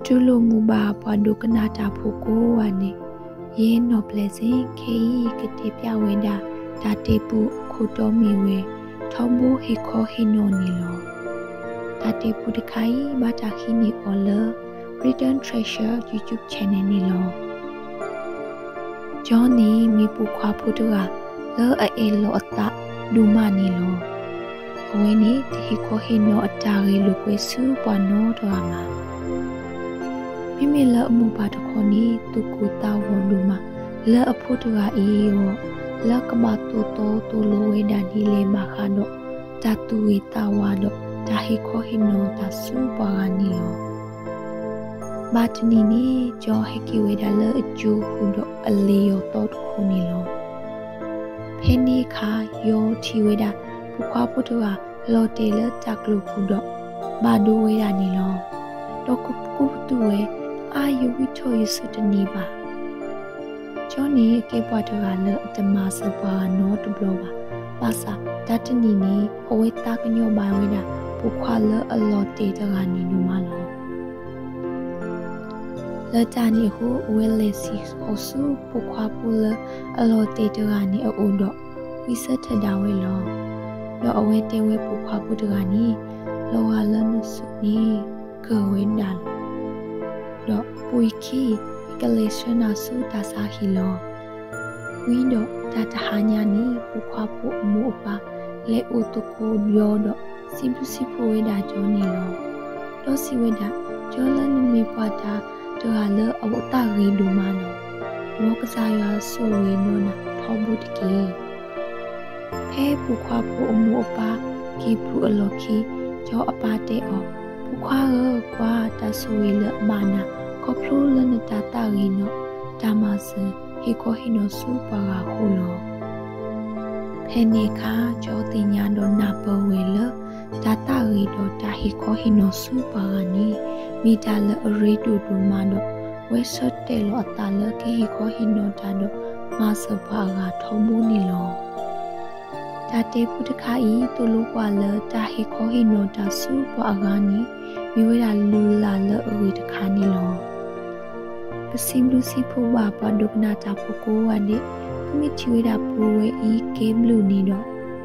တူၢ်လိာ်မုာ်ဘၣ်ပှၤဒိကနၣ်တၢ်ဖိကိးဂၤဒဲး, ယဲနီၢ်ပျဲၢ်စ့ၣ်ခဲအံၤ ကတဲပျၢ်ဝဲဒၣ် တၢ်တဲပူအခိၣ်တီမ့ၢ်ဝဲ ထီဘိဟ့ၣ်ခီဟ့ၣ်နီၤန့ၣ်လီၤ. တၢ်တဲပူတခါအံၤ ဘၣ်တၢ်ဟံးန့ၢ်အီၤလၢ Written Treasure YouTube channel န့ၣ်လီၤ. ကၠီန့ၣ်မ့ၢ်ပိာ်ခွါဖိတဂၤ လၢအအဲၣ်လီၤအသးဒိၣ်မးန့ၣ်လီၤ. အဝဲန့ၣ်တဟ့ၣ်ခီဟ့ၣ်နီၤအတၢ်ဂဲၤလိာ်ကွဲဆူပှၤနီတဂၤဘၣ်. မ့မ့ၢ်လၢအမိၢ်ပၢ်တခီန့ၣ် သူၣ်ကိၢ်သးဂီၤဒိၣ်မး လၢအဖိတဂၤအံၤအဂီၢ် လၢကဘၣ်သိၣ်သီသိၣ်လိဝဲဒၣ်ဒ်လဲၣ်ဘၣ်ဃးဒီး တၢ်သူၣ်ဂ့ၤသးဝါဒီး တၢ်ဟ့ၣ်ခီဟ့ၣ်နီၤတၢ်ဆူပှၤဂၤန့ၣ်လီၤ. ဘၣ်တနံၤန့ၣ် ကၠီဟဲက့ၤဝဲဒၣ်လၢအကၠိပူၤဒီးအလဲၤယီၤသီတခိၣ်န့ၣ်လီၤ. ဖဲန့ၣ်အခါ ယီၤထံၣ်ဝဲဒၣ် ပိာ်ခွါဖိတဂၤ လီၤတဲာ်လၢတၢ်ကျိၤပူၤဒီး ဘၣ်ဒိဝဲဒၣ်န့ၣ်လီၤ. ဒီးကကူးပသူဝဲ, အါ ယဝံထီၣ်ယဆူၣ်တန့ၢ်ဘၣ်. ကၠီန့ၣ်ကဲပှၤတဂၤလၢအတမၤစၢၤပှၤဂၤနီတဘျီဘၣ်. ဘၣ်ဆၣ်တၢ်တနံၤန့ၣ် အဝဲသးကညီၤဘၣ်ဝဲဒၣ် ပိာ်ခွါလၢအလီၤတဲာ်တဂၤန့ၣ်ဒိၣ်မးလီၤ. လၢတၢ်န့ၣ်အဃိ အဝဲလဲၤစံၣ်ဃီၤဆူပိာ်ခွါဖိလၢအလီၤတဲာ်တဂၤန့ၣ်အအိၣ်ဒီး ဝံဆၢထၢၣ်ဒၣ်ဝဲလီၤ. ဒီးအဝဲတဲဝဲပိာ်ခွါဖိတဂၤန့ၣ်, လီၤဂာ်လၢနဆူၣ်န့ၣ် ကၢၢ်ဝဲဒၣ်လီၤ. ဒီးပိာ်ယခံ ယကလဲၤဆှၢနၤဆူတၢ်ဆါဟံၣ်လီၤ. ဝံၤဒီးတၢ်တဟါညါန့ၣ် ပိာ်ခွါဖိအမိၢ်အပၢ် လဲၤအိၣ်သကိးယီၤဒီး စံးဘျုးစံးဖှိၣ်ဝဲဒၣ်ကၠီန့ၣ်လီၤ. ဒီးစံးဝဲဒၣ်, ကၠီလၢနမ့ၢ်ပှၤတၢ်တဂၤလၢအသးဂ့ၤဒိၣ်မးလီၤ. မ်ကစၢ်ယွၤဆိၣ်ဂ့ၤဒီးနၤထီဘိတက့ၢ်. ဖဲပိာ်ခွါဖိအမိၢ်အပၢ်က့ၤပူၤအလီၢ်ခံ, ကၠီအပၢ်တဲအီၤ, ဖိခွါဧၢ, ကွၢ်တၢ်ဆိၣ်ဂ့ၤလၢအဘၣ်နၤ ခီဖျိလၢနတၢ်သးဂ့ၤဒီး တၢ်မၤစၢၤဟ့ၣ်ခီဟ့ၣ်နီၤဆူပှၤဂၤအဃိလီၤ. ဖဲန့ၣ်အခါ ကၠီသ့ၣ်ညါဒီးနၢ်ပၢၢ်ဝဲလၢ တၢ်သးဂ့ၤဒီးတၢ်ဟ့ၣ်ခီဟ့ၣ်နီၤဆူပှၤဂၤန့ၣ် မ့ၢ်တၢ်လၢအရ့ဒိၣ်ဒိၣ်မးဒီး ဝဲဆၢတဲာ်လီၤအသးလၢကဟ့ၣ်ခီဟ့ၣ်နီၤတၢ်ဒီး မၤစၢၤပှၤအဂၤထီဘိန့ၣ်လီၤ. တၢ်တဲပူတခါအံၤ သိၣ်လိပှၤလၢတၢ်ဟ့ၣ်ခီဟ့ၣ်နီၤတၢ်ဆူပှၤအဂၤန့ၣ် မ့ၢ်ဝဲဒၣ်လုၢ်လၢ်လၢအဂ့ၤတခါန့ၣ်လီၤ. ပစံးဘျုးစံးဖှိၣ်ဘၣ်ပှၤဒိကနၣ်တၢ်ဖိကိးဂၤဒဲး, သုမ့ၢ်ထံၣ်ဝဲဒၣ်ပူဝဲအံၤကဲဘျုးန့ၣ်ဒီး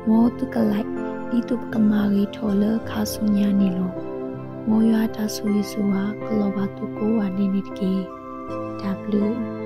မ်သုကlike ဒ်သိးပကမၤဂ့ၤထီၣ်လၢခါဆူညါန့ၣ်လီၤ. မ်ယွၤအတၢ်ဆိၣ်ဂ့ၤဆိၣ်ဝါကလီၤဘၣ်သုကိးဂၤဒဲးန့ၣ်တက့ၢ်. တၢ်ဘျုး